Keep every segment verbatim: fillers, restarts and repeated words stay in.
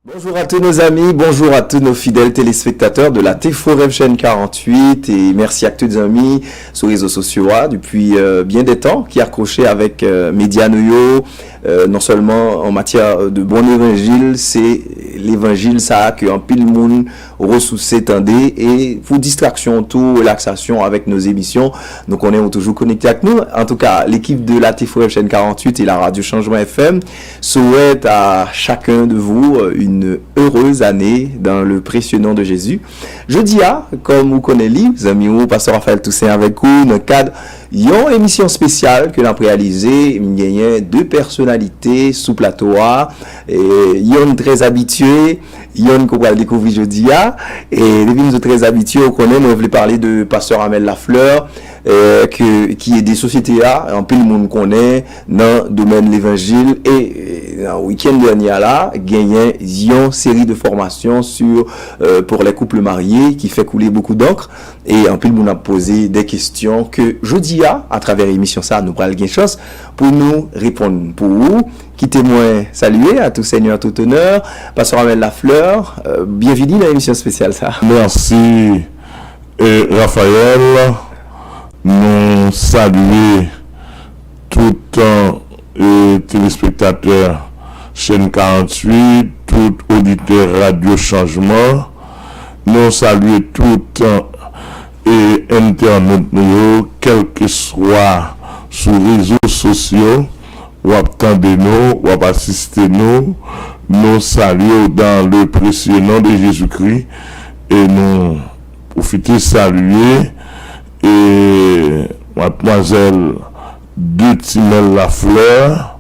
Bonjour à tous nos amis, bonjour à tous nos fidèles téléspectateurs de la T F O R F chaîne quarante-huit et merci à tous les amis sur les réseaux sociaux hein, depuis euh, bien des temps qui accrochaient avec euh, média nou yo, euh, non seulement en matière de bon évangile, c'est l'évangile ça que anpil moun ressources tendez et pour distraction tout relaxation avec nos émissions, donc on est toujours connecté avec nous. En tout cas, l'équipe de la T F O R F chaîne quarante-huit et la radio Changement F M souhaite à chacun de vous euh, une heureuse année dans le précieux nom de Jésus. Jodi a, kòm ou konnen li, zanmi ou, Pastè Raphaël Toussaint avèk ou nan kad yon emisyon espesyal ke n ap reyalize. M genyen de pèsonalite sou plato a, e, yonn trè abitye, yonn ke w pral dekouvri jodi a. E depi m di w trè abitye, ou konnen mwen vle pale de Pastè Amel Lafleur, euh, ke, ki ede sosyete a, anpil moun konnen nan domèn levanjil. E euh, nan wikenn dènye a la, genyen yon seri de fòmasyon sur euh, pour les couples mariés ki fè koule beaucoup d'encre. E anpil moun ap poze de kesyon ke jodi a, atravè emisyon sa, nou pral gen chans pou nou reponn pou ou. Kite mwen salye à tout seigneur, tout honneur, Pastè Amel Lafleur, euh, byenvini nan emisyon espesyal sa. Mèsi. E Raphaël, nou salye tout e, telespektatè chèn karanntuit, tout oditè Radyo Chanjman. Nou salye tout e, entènot nou yo, kèlkeswa sou rezo sosyo w ap tande nou, w ap asiste nou. Nou salye w dans le précieux nom de Jésus-Christ e nou pwofite salye e madmwazèl Deuty Mel Lafleur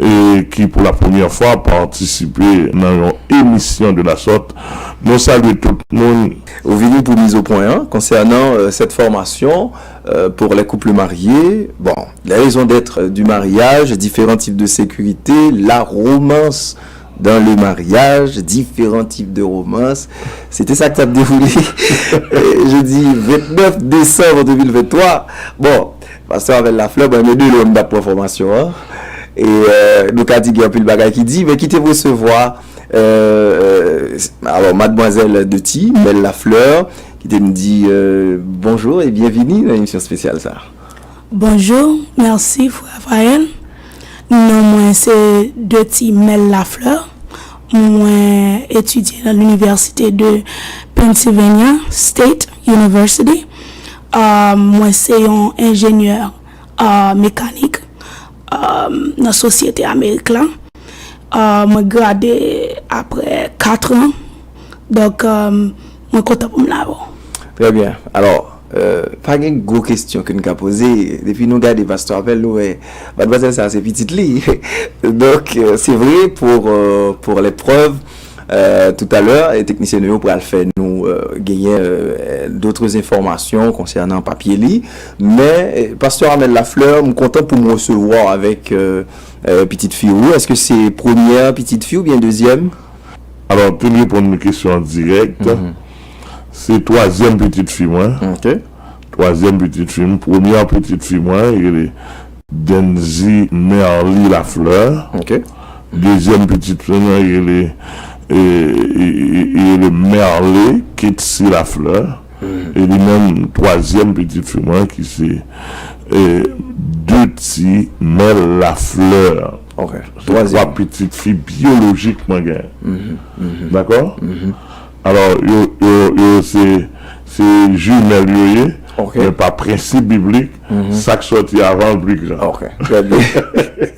e ki pou la premyè fwa patisipe nan yon emisyon de la sorte. Nou salye tout moun. Ou vini pou miz o pwen an konsènan euh, cette formation euh, pour les couples mariés. Bon, les raisons d'être du mariage, différents types de sécurité, la romance dans le mariage, différents types de romance. Se te sa k t ap dewoule jodi vennèf desanm de mil venntwa. Bon, Pastè Amel Lafleur, mwen menm de lòn m t ap pran fòmasyon an. E euh, nou ka di gen anpil bagay ki di, men kite m resevwa euh, euh, alò, madmwazèl Deuty Mel Lafleur, ki te m di euh, bonjou e byenvini nan emisyon espesyal sa. Bonjou, mèsi frè Raphaël. Non mwen se Deuty Mel Lafleur. Mwen etidye nan linivèsite de Pennsylvania State University. Ah, mwen se yon enjenyè ah, mekanik ah, nan sosyete Amerik la. Ah, mwen grade apre kat an. Donk, ah, mwen kontan pou m la avè w. Trè byen. Alò, euh, pa gen gwo kesyon ke n ka poze. Depi nou gade Pastè Amel, nou wè madmwazèl sa se pitit li. Donk, euh, c'est vrai pour, euh, pour l'épreuve, euh, tout à l'heure, e teknisyen nou yo pral fè nou euh, genyen euh, d'autres informations konsènan papye li. Men, euh, Pastè Amel Lafleur, m kontan pou m resevwa w avèk euh, euh, pitit fi ou. Èske se premyè pitit fi oubyen dezyèm? Alò, pou m reponn kesyon an dirèk, se twazyèm pitit fi mwen. Ok. Twazyèm pitit fi m. Premyè pitit fi mwen, li rele Denzy Merly Lafleur. Ok. Dezyèm pitit fi mwen, li rele, e, li, li, li rele Merle Ketsi Lafleur. E li menm, twazyèm pitit fi mwen, ki se e, Deuty Mel Lafleur. Ok. Se twa pitit fi byolojik mwen genyen. Dakò? Alò, yo, yo, yo se, se jimèl yo ye, men pa prensip biblik, sa k sòti avan l pi gran. Ok, trè byen.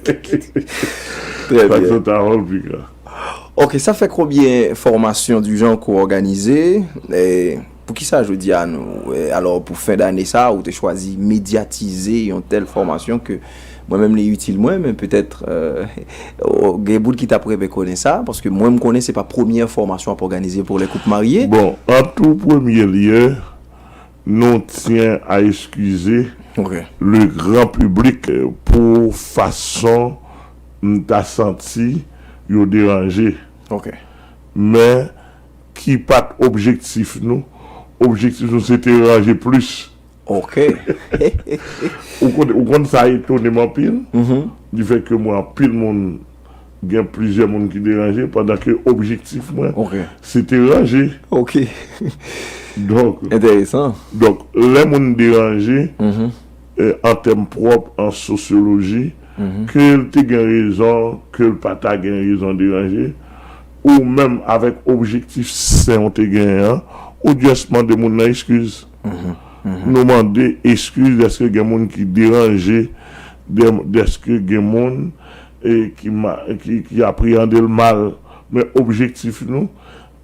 Trè byen. Sa k sòti avan l pi gran. Ok, sa fè konbyen fòmasyon du genre ke w òganize? E, Poukisa jodi a nou, e, alò pou fen dane sa, ou te chwazi medyatize yon tèl fòmasyon ke mwen menm li itil mwen, men petèt euh, gen moun ki t ap renmen konnen sa, paske mwen m konnen se pa premyè fòmasyon ap òganize pou lè koup marye. Bon, an tou premye lye, nou tyen a eskize le gran piblik pou fason m ta santi yo deranje. Ok. Men ki pa t objektif nou. Objektif nou se te ranje plis. Ok. Ou konn, ou konn sa etone m anpil. Di fè ke mwen anpil moun Gen plizyè moun ki deranje, pandan ke objektif mwen, Ok. se te ranje. Ok. Donk, Enteresan. donk, lè moun deranje, eh, an tèm pwòp, an sosyoloji, ke l te gen rezon, ke l pa ta gen rezon deranje, ou menm avèk objektif sen ou te genyen an, ou just mande moun nan eskiz. Nou mande eskiz dèske gen moun ki deranje, dè- dèske gen moun, eh, ki, ma- ki, ki apreyande l mal. Men objektif nou,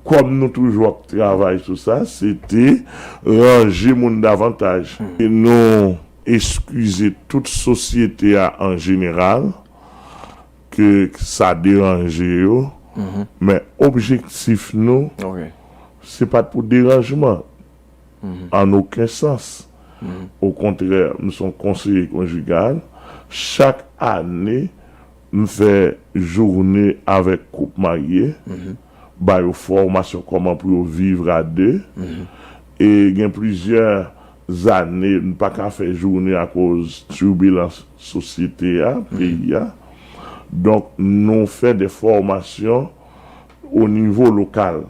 kòm nou toujou ap travay sou sa, se te ranje moun davantaj. E nou eskize tout sosyete a an jeneral ke sa deranje yo, men objektif nou, Ok. se pa t pou deranjman, an okenn sans. Okontrè, m se yon konseye konjigal. Chak ane, m fè jounen avèk koup marye, ba yo fòmasyon kòman pou yo viv a de. E gen plizyè zane, m pa ka fè jounen akoz tibilans sosyete a, peyi a. Donk, nou fè de fòmasyon o nivo lokal.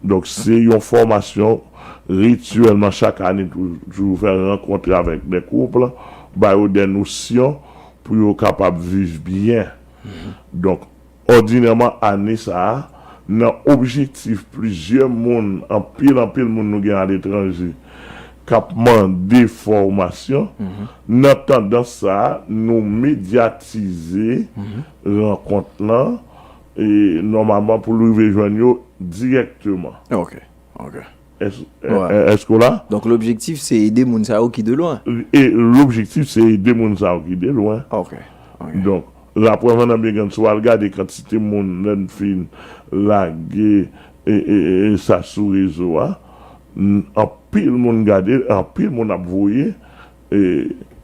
Donk, se yon fòmasyon rityèlman chak ane, tou- toujou fè rankontre avèk de koup, ba yo de nosyon pou yo kapab viv byen. Donk, òdinèman, ane sa a, nan objektif plizyè moun, anpil, anpil moun nou gen aletranje, k ap mande fòmasyon, nan tandans sa a, nou medyatize rankont lan, e nòmalman pou l rive jwenn yo dirèkteman. Ok, ok. Èske w la? Donk, lobjektif, se ede moun sa yo ki de lwen. E lobjektif, se ede moun sa yo ki de lwen. Ok, ok. Donk, laprèv an nan Byengann, si w al gade kantite moun, lè n fin lage e, e, e, e sa sou rezo a, n- anpil moun gade, anpil moun ap voye e,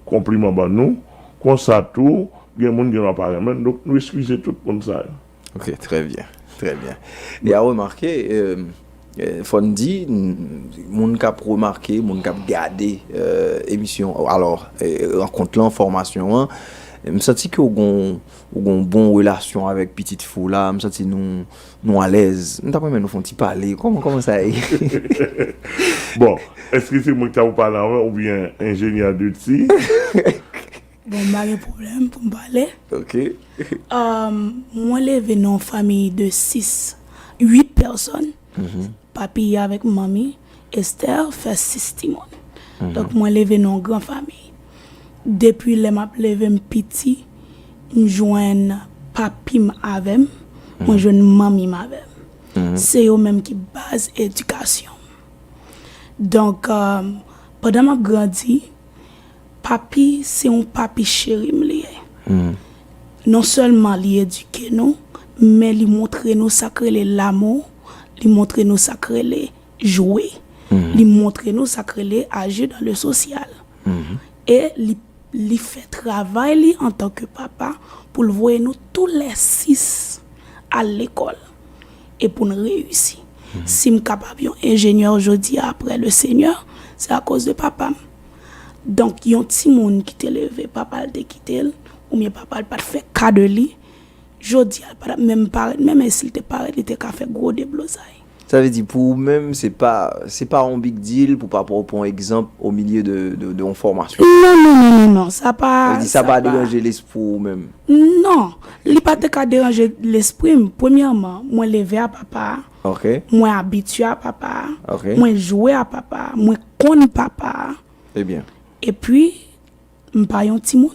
konpliman ban nou. Konsa tou, gen moun gen dwa pa renmen n, donk nou eskize tout moun sa yo. Ok, très bien, très bien. E a remake, euh, euh, fò n di, n- moun k ap remake, moun k ap gade euh, emisyon, alò, euh, rankont lan, fòmasyon an, m santi ke w gon, w gon bon relasyon avèk pitit fi w la, m santi nou, nou alèz. M t ap renmen nou fè yon ti pale. Kòman, kòman sa ye? Bon, èske se mwen ki ta pou pale anvan oubyen enjenyè de ti? Bon, m pa gen pwoblèm pou m pale. Ok. Um, mwen leve nan yon fanmi de sis, uit pèsòn. Papi avèk manmi, Esther, fè sis timoun. Donk, mwen leve nan yon gran fanmi. Depi lè m ap leve m piti, m jwenn papi m avè m, mwen jwenn manmi m avè m. Se yo menm ki baz edikasyon m. Donk, um, pandan m ap grandi, papi, se yon papi cheri m li ye. Non sèlman li edike nou, men li montre nou sa k rele lamou, li montre nou sa k rele jwe, li montre nou sa k rele aji dan le sosyal. E li, li fè travay li antanke papa pou l voye nou tou lè sis al lekòl e pou n reyisi. Si m kapab yon enjenyè jodi a apre le Senyè, se akoz de papa m. Donk, yon timoun ki te leve, papa l te kite l, oubyen papa l pa t fè ka de li, jodi a, l pa t ap menm parèt, menm e si l te parèt, li te ka fè gwo deblozay. Sa vle di, pou ou menm, se pa, se pa yon big deal pou papa w pran egzanp o milye de, de, de yon fòmasyon. Non, non, non, non, non, sa pa. Sa vle di, sa pa deranje lespri w menm. Non, li pa te ka deranje lespri m. Premyèman, mwen leve a papa a. Ok. Mwen abitye a papa a. Ok. Mwen jwe a papa a. Mwen konn papa a. Ebyen. Epi, m pa yon timoun.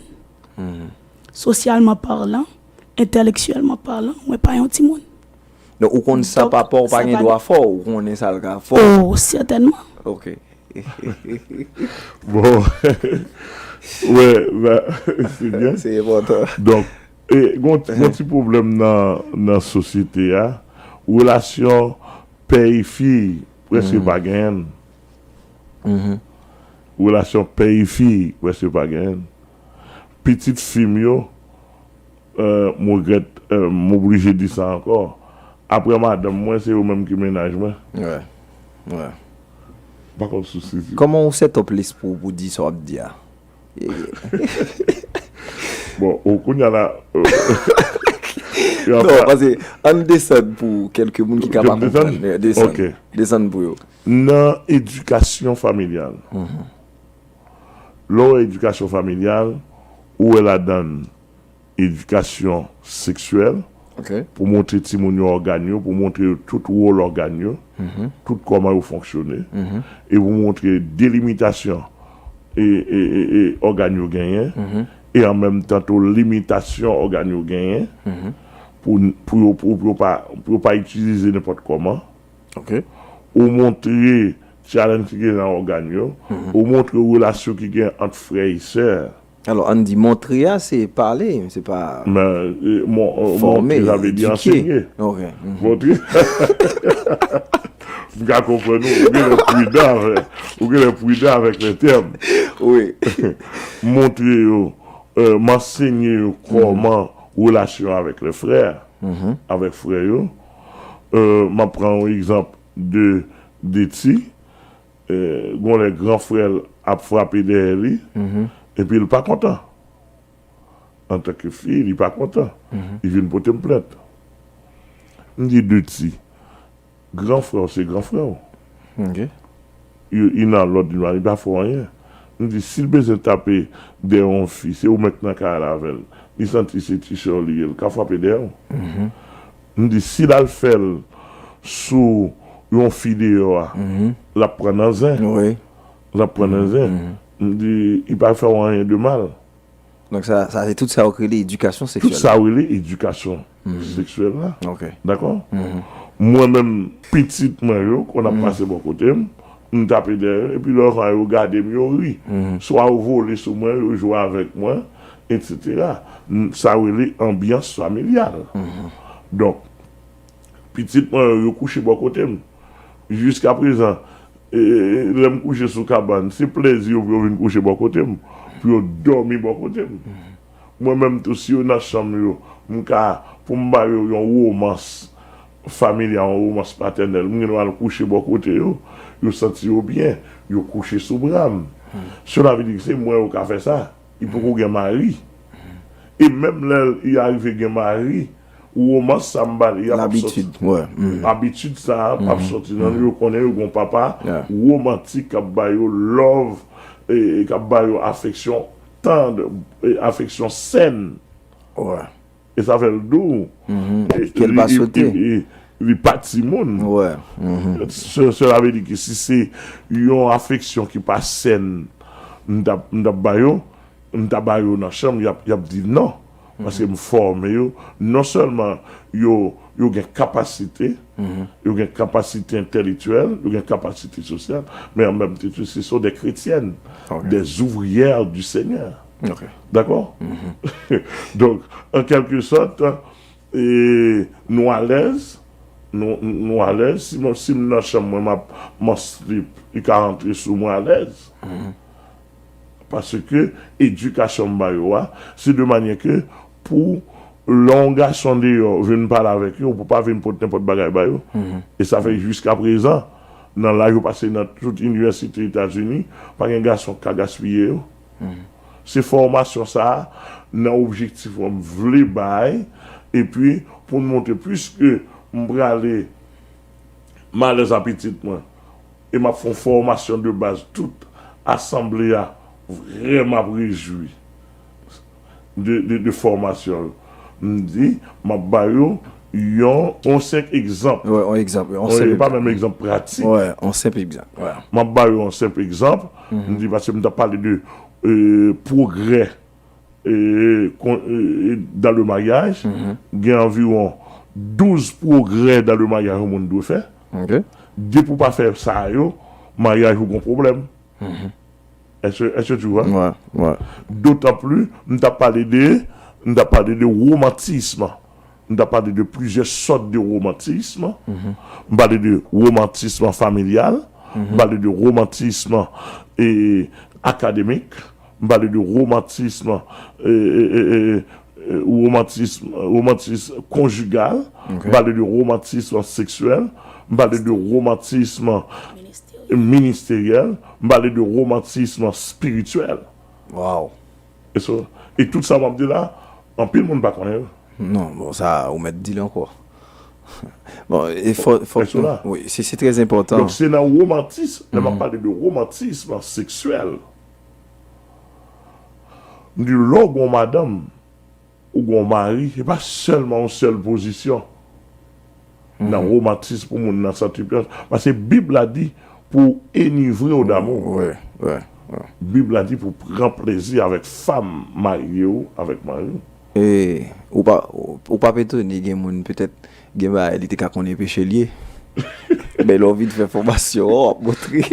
Sosyalman palan, entèlektyèlman palan, mwen pa yon timoun. Donk, ou konn sa papa w pa gen dwa fè w, ou konnen sa l ka fè w. Oh, sètènman. Ok. Bon. Wè, se byen. Se enpòtan. Donk, e, gon, gon ti pwoblèm nan, nan sosyete a. Relasyon pè e fi, prèske pa genyen. Relasyon pè e fi, prèske pa genyen. Pitit fi m yo, euh, m regrèt, euh, m oblije di sa ankò. Apre madanm mwen, se yo menm ki mennaj mwen. Wè. Wè. Pa konn sou sezi. Kòman ou set up lespri w pou di sa w ap di a? Bon, ou kounye a la, euh, Non, paske ann desann pou kèlke moun ki ka pa konprann. Desann. Desann pou yo. Nan edikasyon familyal. Lè w wè edikasyon familyal, ou wè ladan l edikasyon seksyèl, pou montre timoun yo ògàn yo, pou montre yo tout wòl ògàn yo, tout kòman yo fonksyone, e pou montre delimitasyon e, e, e, e ògàn yo genyen, e an menm tan tou limitasyon ògàn yo genyen, pou, pou yo, pou, pou yo pa, pou yo pa itilize nenpòt kòman. Ou montre challenge ki gen nan ògàn yo, ou montre relasyon ki gen ant frè e sè. Alò, ann di montre a, se pale, se pa fòme, edike. Montre, sa vle di ansenye. Montre. M ka konprann ou, ou genlè pridan avèk, ou genlè pridan avèk lè tèm. Montre yo, euh, m ansenye yo kòman relasyon avèk lè frè, avèk frè yo. Euh, m ap pran yon egzanp de, de ti. Eh, gon lè gran frè l ap frape dèyè li, epi l pa kontan. Antanke fi, li pa kontan. Li vin pote m plent. M di, Deti, gran frè w se gran frè w. Li nan lòd, li pa fè w anyen. M di, si l bezwen tape dèyè yon fi, se ou menm k nan kay la avè l. Li santi se ti sè w li ye, l ka frape dèyè w. M di, si l al fè l sou yon fi deyò a, l ap pran nan zen. L ap pran nan zen. M di, li pa fè w anyen de mal. Donk, sa, sa se tout sa yo rele edikasyon seksyèl. Tout sa yo rele edikasyon seksyèl la. Dakò? Mwen menm, pitit mwen yo, kon ap pase bò kote m, m tape dèyè yo, epi lè yo gade m, yo ri. Swa yo vole sou mwen, yo jwe avèk mwen, etsetera. Sa yo rele anbyans familyal. Donk, pitit mwen yo, yo kouche bò kote m. Jiskaprezan, e, e, lè m kouche sou kabann, se plezi yo pou yo vin kouche bò kote m, pou yo dòmi bò kote m. Mwen menm tou, si yo nan chanm yo, m ka, pou m ba yo yon womans familyal, yon womans patènèl, m gen dwa al kouche bò kote yo, yo santi yo byen, yo kouche sou bra m. Cela veut dire que se mwen yo ka fè sa. Li poko gen mari. E menm lè li arive gen mari, womans sa m ba li a p ap sòti. Abitid sa a p ap sòti nan yo. Yo konnen yo gon papa womantik k ap ba yo love, e, e k ap ba yo afeksyon tand, e afeksyon sèn. E sa fè l dou. Ke l pa swete. Li pa timoun. Se, cela veut dire que si se yon afeksyon ki pa sèn, m t ap, m t ap ba yo, m ta ba yo nan chanm, y ap, y ap di non. Paske m fòme yo, non sèlman yo, yo gen kapasite, yo gen kapasite entèlektyèl, yo gen kapasite sosyal, men an menm tan tou, ce sont des chrétiennes, des ouvrières du Seigneur. Dakò? Donk, an kèlke sòt, e, nou alèz, nou, nou alèz. Si mwen, si m nan chanm mwen, m ap, m an slip, li ka rantre sou mwen alèz. Paske edikasyon m ba yo a, se de manyè ke pou lè yon gason deyò vin pale avèk yo, ou pa vin pote nenpòt bagay ba yo. E sa fè jiskaprezan, nan laj yo pase nan tout inivèsite Etazini, pa gen gason k ka gaspiye yo. Se fòmasyon sa a, nan objektif mwen, m vle bay, epi pou n montre, piske m prale m alèz a pitit mwen, e m ap fè yon fòmasyon de baz, tout asanble a vrèman ap rejwi de, de, de fòmasyon yo. M di, m ap ba yo yon, yon senp egzanp. Wi, yon egzanp, yon senp egzanp. Wi, pa menm egzanp pratik. Wi, yon senp egzanp. M ap ba yo yon senp egzanp. M di, paske m t ap pale de, e, pwogrè, e, kon, e, e, dans le mariage. Gen anviwon douz pwogrè dans le mariage yon moun dwe fè. Depi w pa fè sa yo, maryaj ou gon pwoblèm. Est-ce, est-ce que tu vois? D'autant plus, m t ap pale de, m t ap pale de romantisme. M t ap pale de plizyè sòt de romantisme. M pale de romantisme familial, m pale de romantisme, e, akademik, m pale de romantisme, e, e, e, e, e, romantisme, romantisme konjigal, m pale de romantisme seksyèl, m pale de romantisme ministeryèl, m pale de romantisme espirityèl. E so, e tout sa m ap di la, anpil moun pa konnen yo. Non, bon, sa, ou mèt di l ankò. Bon, e fò, fò, wi, se, se trè enpòtan. Donk, se nan womantis, lè m ap pale de womantis seksyèl, m di lè w gen yon madanm, ou gen yon mari, se pa sèlman yon sèl pozisyon nan womantis pou moun nan santi plas. Paske Bib la di pou enivre w damou. Wi, wi, wi. Bib la di pou pran plezi avèk fanm marye w, avèk mari w. E ou pa, ou, ou p ap etone, gen moun petèt, gen bagay li te ka konnen peche l ye. Men lè w vin fè fòmasyon an, w ap montre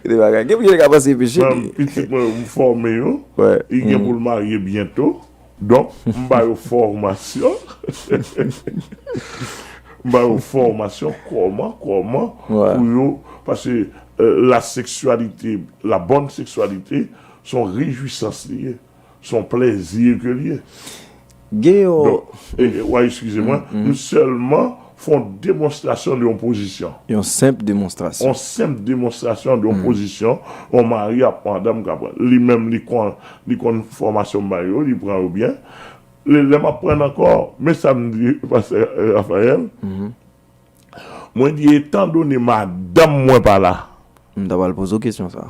de bagay. Gen moun ki te ka panse peche li. Pitit mwen, m fòme yo. Li gen pou l marye byento. Donk, m ba yo fòmasyon. M ba yo fòmasyon kòman, kòman pou yo, paske, euh, la sexualité, la bonne sexualité, se yon rejwisans li ye, se yon plèzi ke li ye. Gen yon... Donk, e, e, w a eskize mwen, m sèlman fè yon demonstrasyon de yon pozisyon. Yon senp demonstrasyon. Yon senp demonstrasyon de yon pozisyon, yon mari ak madanm ka pran. Li menm, li konn, li konn fòmasyon m ba yo, li pran yo byen. Lè, lè m ap pran ankò, men sa m di, pastè Raphaël, mwen di, etandone madanm mwen pa la. M ta pral poze w kesyon sa.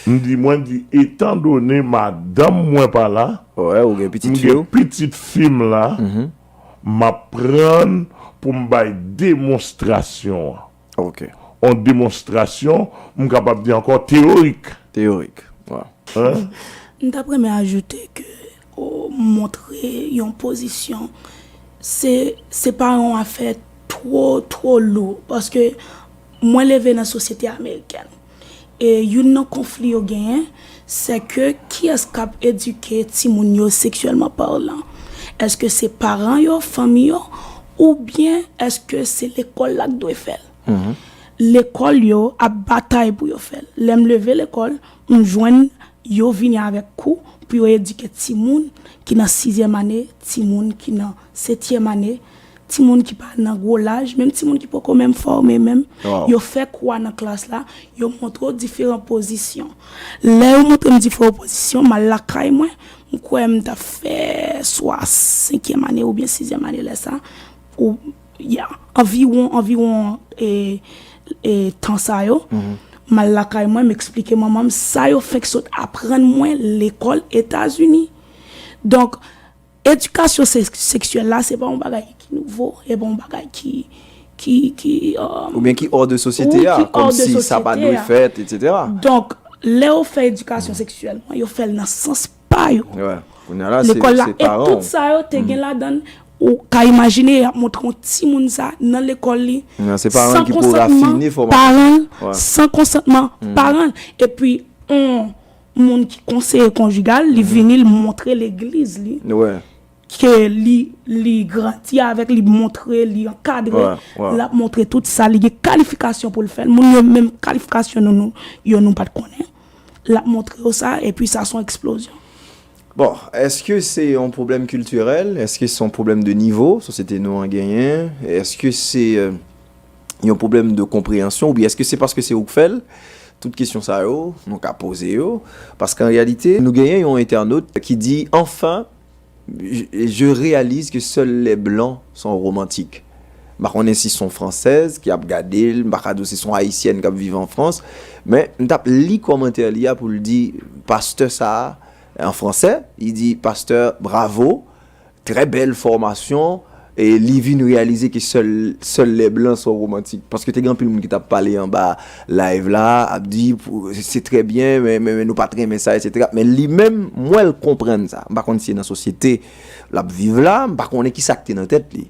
M di, mwen di, etandone madanm mwen pa la, ou gen pitit fi w, pitit fi m la, m ap pran pou m bay demonstrasyon an. Ok. Yon demonstrasyon, m kapab di ankò teyorik. Teyorik, wi. M t ap renmen ajoute ke, o, montre yon pozisyon, se, se pa yon afè twò, twò lou, paske mwen leve nan sosyete amerikèn. E youn nan konfli yo genyen, se ke kiyès k ap edike timoun yo seksyèlman palan? Èske se paran yo, fanmi yo, oubyen èske se lekòl la k dwe fè l? Lekòl yo ap batay pou yo fè l. Lè m leve lekòl, m jwenn yo vini avèk kou pou yo edike timoun ki nan sizyèm ane, timoun ki nan setyèm ane, timoun ki pa nan gwo laj, menm timoun ki poko menm fòme menm. Yo fè kou a nan klas la, yo montre w diferan pozisyon. Lè yo montre m diferan pozisyon, m al lakay mwen, m kwè m t ap fè swa senkyèm ane oubyen sizyèm ane lè sa, ou, ya, anviwon, anviwon, e, e, tan sa yo, m al lakay mwen, m eksplike manman m sa yo fenk sot aprann mwen lekòl Etazini. Donk, edikasyon se-, seksyèl la, se pa yon bagay ki nouvo, e pa yon bagay ki, ki, ki, euh, oubyen ki hors de sosyete a, kòmsi sa pa dwe fèt, etsetera. Donk, lè yo fè edikasyon seksyèl, yo fè l nan sans pa yo. Lekòl la, e tout sa yo te gen ladan l, ou ka imajine y ap montre yon timoun sa nan lekòl li, san konsantman paran l, san konsantman paran l, epi yon moun ki konseye konjigal, li vini, li montre legliz li, ke li, li grandi avèk, li montre, li ankadre, l ap montre tout sa, li gen kalifikasyon pou l fè l. Moun yo menm kalifikasyon nou, nou, yo nou pa t konnen. L ap montre yo sa, epi sa se yon eksplozyon. Bon, èske se yon pwoblèm kiltirèl? Èske se yon pwoblèm de nivo sosyete nou an genyen? Èske se, euh, yon pwoblèm de konpreyansyon? Oubyen èske se paske se ou k fè l? Tout kesyon sa yo, nou ka poze yo. Paske an reyalite, nou genyen yon entènot ki di, enfin, je, je réalise que seuls les blancs sont romantiques. M pa konnen si se yon fransèz ki ap gade l, m pa ka di w si se yon ayisyèn k ap viv an Frans, men m t ap li kòmantè li a pou l di, pastè sa a, an fransè, li di, pastè, bravo, trè bèl fòmasyon, e li vin reyalize ke sèl, sèl lè blan son romantik. Paske te gen anpil moun ki t ap pale anba live la, ap di, pou, se trè byen, men, men, men nou pa t renmen sa, etsetera. Men li menm, m wè l konprann sa. M pa konn si se nan sosyete l ap viv la, m pa konnen ki sa k te nan tèt li.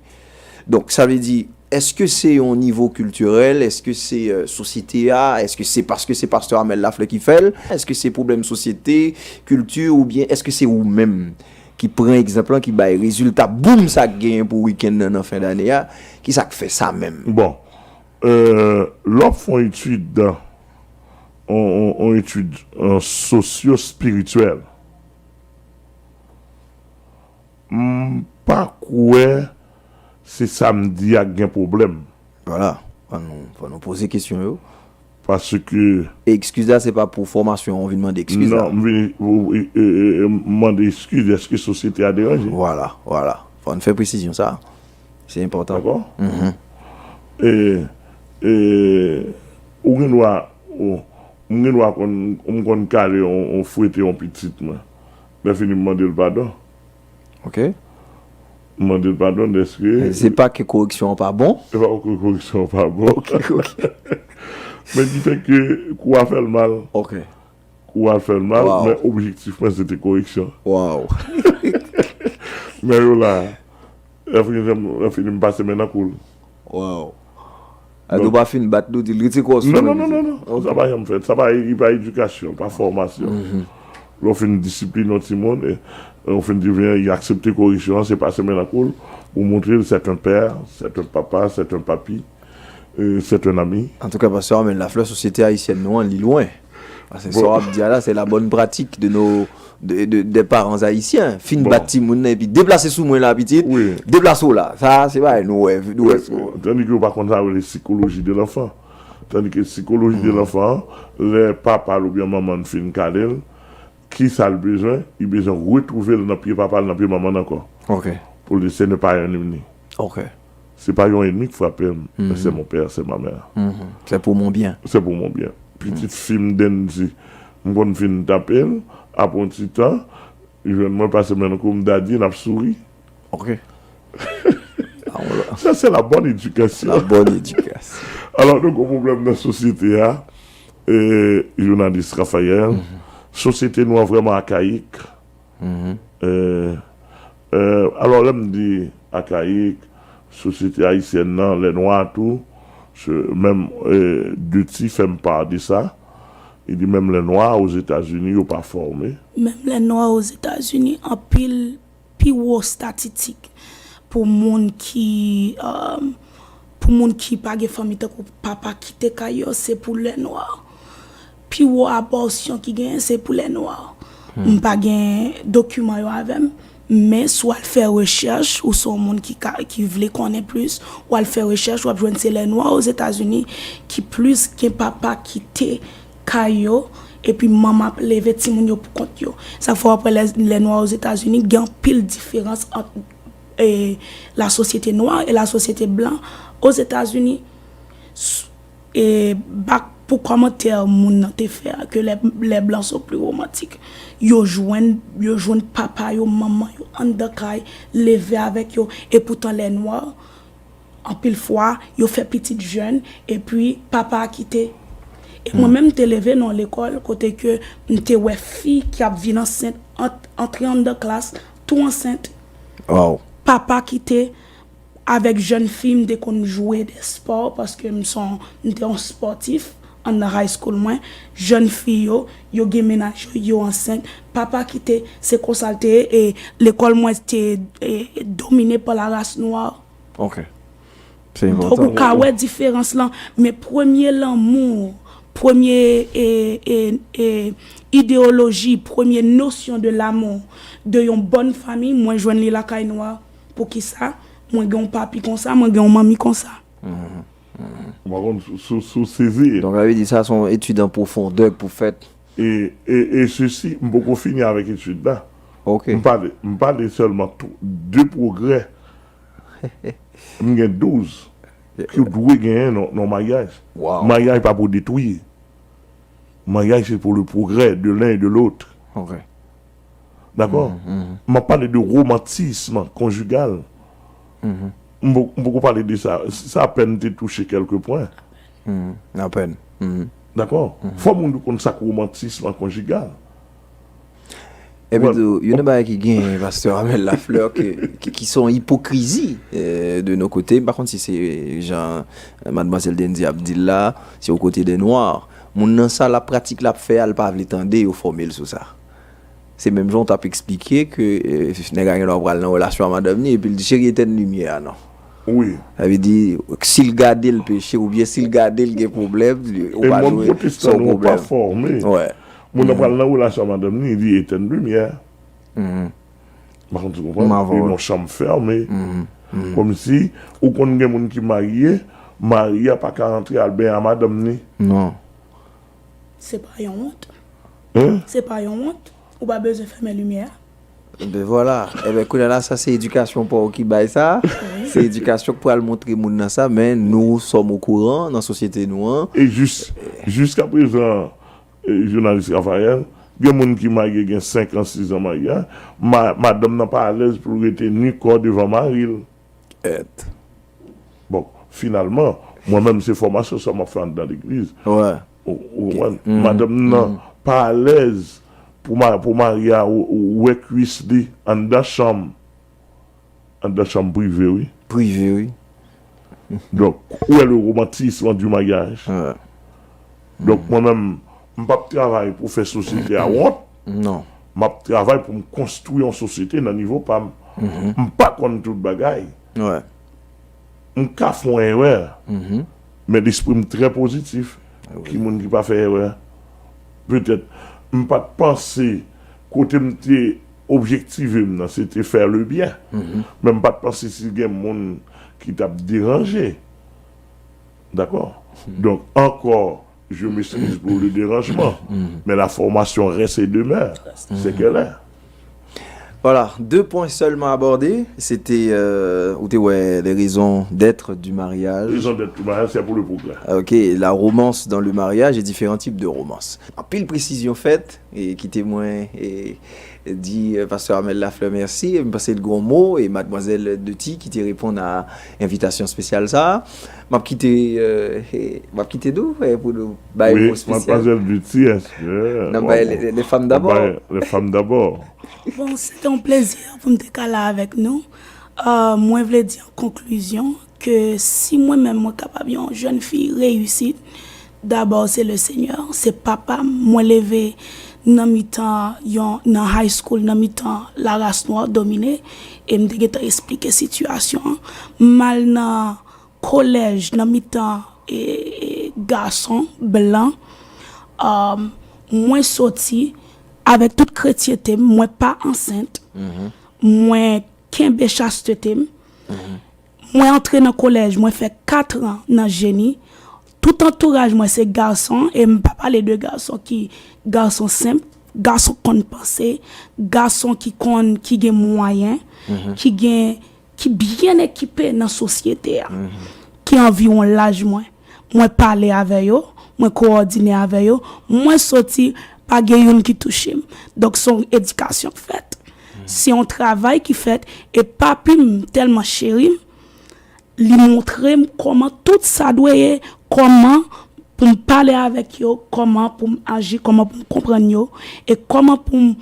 Donk, sa vle di, èske se yon nivo kiltirèl? Èske se, euh, sosyete a? Èske se paske se pastè Amel Lafleur ki fè l? Èske se pwoblèm sosyete, kilti, oubyen èske se ou menm ki pran egzanp lan, ki bay rezilta boum sa k genyen pou wikenn nan, nan fen dane a? Ki sa k fè sa menm? Bon, euh, lè w ap fè yon etid, yon, yon, yon etid, euh, sosyo-espirityèl, m pa kwè se sa m di a k gen pwoblèm. Vwala. Fò nou, fò nou poze kesyon yo. Paske... E ekskiz la, se pa pou fòmasyon an, ou vin mande ekskiz la? Non, m vin, ou, e, e, e, m mande ekskiz, èske sosyete a deranje? Vwala, vwala. Fò n fè presizyon sa. Se enpòtan. Dakò? Mhm. E, e, ou gen dwa, ou, m gen dwa konn, m konn kale yon, yon fwete yon pitit mwen. Lè fini m mande l padon. Ok. M mande l padon dèske. Se pa ke koreksyon an pa bon. Se pa ke koreksyon an pa bon. Ok, ok. Men ki fè ke kou a fè l mal. Ok. Kou a fè l mal, Wow. Men objektif mwen se te koreksyon. Wow. Men yo la, lè fini, lè fini m pase men nan kou l. Wow. Ado pa fin bat nou, di l rete kò sou Non, non, mwen, non, non, non. Sa pa janm fèt. Sa pa, li pa edikasyon, pa fòmasyon. Lè w fin disipline yon timoun, e, e w fin di vyen, li aksepte koreksyon an, se pase men nan kou l, ou montre l c'est un père, c'est un papa, c'est un papi, e, c'est un ami. Antouka, pastè Armel Lafleur, sosyete ayisyèn nou an, li lwen. Paske sa Bon. w ap di a la, se la bonne pratique de nos de, de, des parents haïtiens. Fin Bon. Bat timoun nan epi deplase sou mwen la, pitit. Wi. Deplase w la. Sa, se bagay nou wè, nou wè. Tandis que yo pa konn sa rele psychologie de l'enfant. Tandis que psychologie de l'enfant, lè papa l oubyen manman l fin kale l, ki sa l bezwen? Li bezwen retwouve l nan pye papa l, nan pye manman l ankò. Ok. Pou l di, ce n'est pas un ennemi. Ok. Se pa yon ènmi k frape m, men c'est mon père, c'est ma mère. Mhm. C'est pour mon bien. C'est pour mon bien. Pitit fi m Dendy, m konn fin tape l, apre yon ti tan, li jwenn mwen pase men nan kou m, daddy, n ap souri. Ok. Sa se la bonne éducation. La bonne éducation. Alò, nou gen pwoblèm nan sosyete a, e, jounalis Raphaël, sosyete nou an vrèman akayik. E, e, alò, lè m di akayik, sosyete ayisyèn nan, lè nwa tou, se, menm, e, Duty fè m pa de sa. Li di menm lè nwa Ozetazini, yo pa fòme. Menm lè nwa Ozetazini, anpil pi wo estatistik pou moun ki, um, pou moun ki pa gen fanmi tankou papa kite kay yo, se pou lè nwa. Pi wo abòsyon ki genyen, se pou lè nwa. M pa gen dokiman yo avè m, men si w al fè rechèch, ou se yon moun ki, ka, ki vle konnen plis, w al fè rechèch, w ap jwenn se lè nwa Ozetazini ki plis gen papa kite kay yo, epi manman ap leve timoun yo pou kont yo. Sa fè w ap wè lè, lè nwa Ozetazini, gen anpil diferans ant e, la sosyete nwa e la sosyete blan Ozetazini. S- E, bak pou kòmantè moun nan te fè a, que les, les blancs sont plus romantiques. Yo jwenn, yo jwenn papa yo, manman yo, anndan kay, leve avèk yo, e poutan lè nwa, anpil fwa, yo fè pitit jèn, epi papa a kite. E mwen menm, m te leve nan yon lekòl kote ke m te wè fi ki ap vin ansent, ant, antre anndan klas, tou ansent. Wow. Papa kite, avèk jèn fi, m te konn jwe de spò, paske m se yon, m te yon spòtif anndan high school mwen. Jèn fi yo, yo gen mennaj yo, yo ansent. Papa kite, se konsa l te ye, e lekòl mwen te, e, domine pa la race noire. Ok. Se Donk, enpòtan. ou ka wè diferans lan, men premye lanmou, premye, e, e, e, ideyoloji, premye nosyon de l'amour de yon bòn fanmi, mwen jwenn li lakay nwa. Poukisa? Mwen gen yon papi konsa, mwen gen yon manmi konsa. M pa konn si, si, si w sezi. Donk, sa vle di sa se yon etid an pwofondè k pou fèt. E, e, e sesi, m poko fini avèk etid la. Ok. M pale, m pale sèlman tou- de pwogrè. M gen douz ki w dwe genyen nan, nan maryaj. Wow. Maryaj pa pou detwi. Maryaj se pou le progrès de l'un et de l'autre. Ok. Dakò? M ap pale de romantisme conjugal. M po- m poko pale de sa. Sa apèn te touche kèlke pwen. Apèn. Dakò? Fò moun yo konn sa k romantisme conjugal. Epi tou, youn nan bagay ki gen pastè Armel Lafleur ki, ki, ki se yon ipokrizi, eh, de nou kote. M pa konn si se jan, eh, madmwazèl Dendy ap di l la, se yon kote de nwa. Moun nan sa l ap pratik l ap fè a, l pa vle tande yo fòme l sou sa. Se menm jan w t ap eksplike ke, eh, nèg la gen dwa pral nan relasyon a madanm li epi l di cheri etèn limyè a non. Wi. Sa vle di, si l gade l peche oubyen si l gade l gen pwoblèm, ou E pa moun dwe se pwotestan yon nou pa pwoblèm. Fòme. Wè. Moun nan pral nan relasyon a madanm li, li etèn limyè. M pa konn si w konprann. M avè w. Li nan chanm fèmen. Kòmsi, ou konn gen moun ki marye, mari a pa ka antre al benyen a madanm li. Non. Se pa yon wont. Hein? Se pa yon wont. Ou pa bezwen fèmen limyè a. Ben vwala. Eben, kounye a la, sa se edikasyon pa w ki bay sa. Se edikasyon k pral montre moun nan sa, men nous sommes au courant nan sosyete nou an. E jis, jiska prezan, e, jounalis Raphaël, gen moun ki marye gen senk an, sis an marye, ma, madanm nan pa alèz pou l rete ni kò devan mari l. Et. Bon, finalman, mwen menm se fòmasyon sa m ap fè anndan legliz. Wè. Ou, ou konprann? Madanm nan pa alèz pou, ma, pou mari a w-, w-, wè kwis li anndan chanm. Anndan chanm prive, wi. Prive, wi. Donk, où est le romantisme du mariage? Wè. Donk, mwen menm, m p ap travay pou fè sosyete a wont. Non. M ap travay pou m konstwi yon sosyete nan nivo pa m. M pa konn tout bagay. Wè. M ka fè yon erè, men lespri m trè pozitif. Ki moun ki pa fè erè? Petèt, m pa t panse kote m te objektive m nan, se te fè le byen. Men m pa t panse si gen moun ki t ap deranje. Dakò? Donk, ankò, je m'excuse pour le dérangement, mais la formation reste et demeure. C'est qu'elle est. Voilà, deux points seulement abordés. C'était, euh, ou te wè, les raisons d'être du mariage. Raison d'être du mariage, c'est pour le progrès. Ok, la romance dans le mariage et différents types de romance. Anpil presizyon fèt, e kite mwen e, di, euh, pastè Armel Lafleur mèsi. M panse l gen yon mo, e madmwazèl Duty ki te reponn a envitasyon espesyal sa a. M ap kite, euh, e, m ap kite nou, e, pou nou bay yon Oui, mo espesyal. Mademoiselle Duty, est-ce que N ap bay les, les femmes d'abord. Les femmes d'abord. Bon, se te yon plezi pou m te ka la avèk nou. Euh, mwen vle di an konklizyon ke si mwen menm mwen kapab yon jèn fi reyisit, dabò se le Senyè, se papa m. Mwen leve nan mitan yon, nan high school, nan mitan laras nwa domine, e m te gentan esplike sitiyasyon an. M al nan kolèj, nan mitan e, e, gason blan. Um, mwen soti avèk tout kretyente m, mwen pa ansent. Mwen kenbe chastete m. Mwen antre nan kolèj, mwen fè kat an nan jeni. Tout antouraj mwen se gason, e m pa pale de gason ki gason senp, gason konn panse, gason ki konn, ki gen mwayen, ki gen, ki byen ekipe nan sosyete a, ki anviwon laj mwen. Mwen pale avè yo, mwen kowòdine avè yo, mwen soti, pa gen youn ki touche m. Donk, se yon edikasyon k fèt. Se yon travay ki fèt, e papi m tèlman cheri m, li montre m kòman tout sa dwe ye, kòman pou m pale avèk yo, kòman pou m aji, kòman pou m konprann yo, e kòman pou m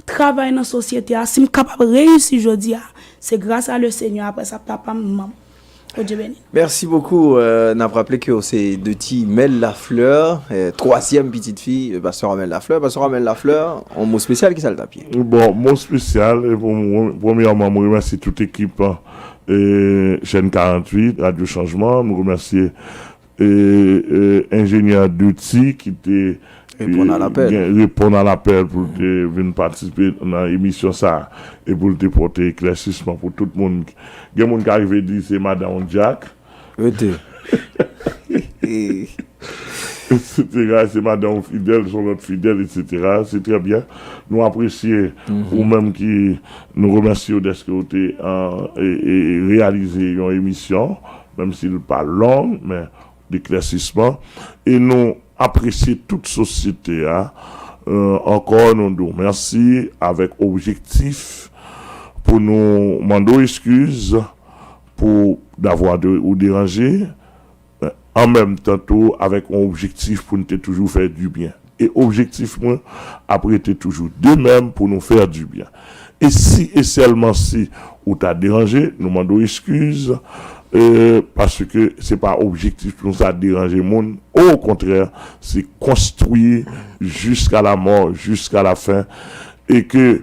travay nan sosyete a. Si m kapab reyisi jodi a, se gras a le Senyè, apre sa, papa m, manman m. Bondye beni. Merci beaucoup. Euh, n ap raple ke w se Duty Mel Lafleur, euh, twazyèm pitit fi, euh, pastè Armel Lafleur. Pastè Armel Lafleur, yon mo espesyal, ki sa l t ap ye? Bon, mo espesyal, e pou mwen, premyèman, mwen remèsye tout ekip, e, Chaîne karanntuit, Radio Changement, mwen remèsye e, e, enjenyè Duty ki te Reponn a lapèl. Gen, reponn a lapèl pou l te vin patisipe nan emisyon sa a e pou l te pote eklèsisman pou tout moun. Gen moun ki arive di se madanm Jack, Rete. E, etsetera. Se madanm Fidèl, se yon lòt Fidèl, etsetera. Se trè byen. Nou apresye ou menm ki, nou remèsye w dèske w te an, e, e, reyalize yon emisyon, menm si l pa long, men deklèsisman. E nou apresye tout sosyete a. Euh, ankò, nou di w mèsi avèk objektif pou nou mande w eskiz pou davwa de, ou deranje, an menm tan tou avèk yon objektif pou n te toujou fè dibyen. E objektif mwen ap rete toujou de menm pou nou fè dibyen. E si e sèlman si ou ta deranje, nou mande w eskiz, e, paske se pa objektif nou sa deranje moun. Okontrè, se konstwi jiska la mò, jiska la fen. E ke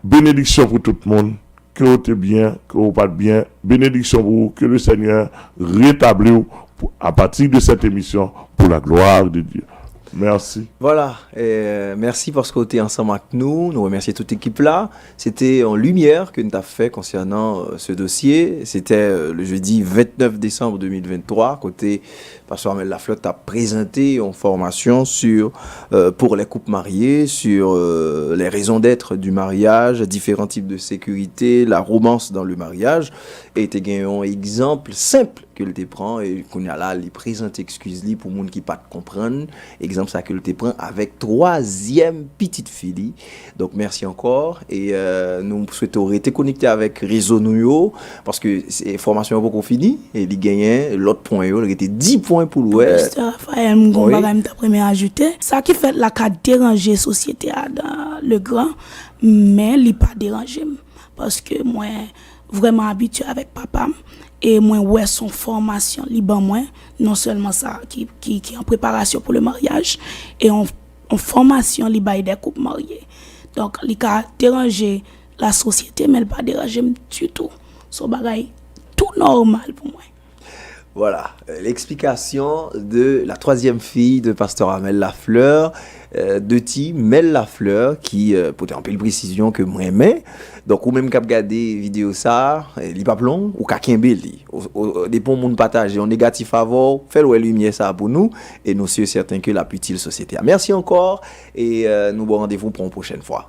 benediksyon pou tout moun, ke w te byen, ke w pa t byen, benediksyon pou ou, ke le Senyè retabli w pou, à partir de cette émission, pour la gloire de Dieu. Mèsi. Voilà, euh, mèsi paske w te ansanm ak nou. Nou remèsye tout ekip la. Se te yon limyè ke n t ap fè konsènan euh, ce dossier. C'était euh, le jeudi vingt-neuf décembre deux mille vingt-trois, kote Pasteur Amel Lafleur t ap prezante yon formation sur euh, pour les couples mariés, sur euh, les raisons d'être du mariage, différents types de sécurité, la romance dans le mariage. E te gen yon egzanp senp ke l te pran, e kounye a la li prezante eskiz li pou moun ki pa t konprann. Egzanp sa ke l te pran avèk twazyèm pitit fi li. Donk mèsi ankò. E euh, nou swete w rete konekte avèk rezo nou yo, paske se- fòmasyon an poko fini, e li genyen lòt pwen yo, li rete dis pwen pou l wè. Pastè Rafael, m gon Wi. Bagay m t ap renmen ajoute. Sa ki fèt la ka deranje sosyete a dan le gran, men li pa deranje m. Paske mwen vrèman abitye avèk papa m, e mwen wè son fòmasyon li ban mwen, non sèlman sa ki, ki, ki an preparasyon pou le maryaj, e on, on fòmasyon li bay de koup marye. Donk, li ka deranje la sosyete, men li pa deranje m ditou. Se yon bagay tou nòmal pou mwen. Voilà, euh, l'explication de la troisième fille de Pasteur Amel Lafleur, euh, de ti Mel Lafleur, ki euh, pote anpil presizyon ke mwen renmen. Donk ou menm k ap gade videyo sa, euh, li p ap long, ou ka kenbe li. O- o- Depi yon moun pataje yon negatif avè w, fè l wè limyè sa pou nou, e nou si e sèten ke l ap itil sosyete a. Mèsi ankò, e euh, nou ba w randevou pou yon pwochèn fwa.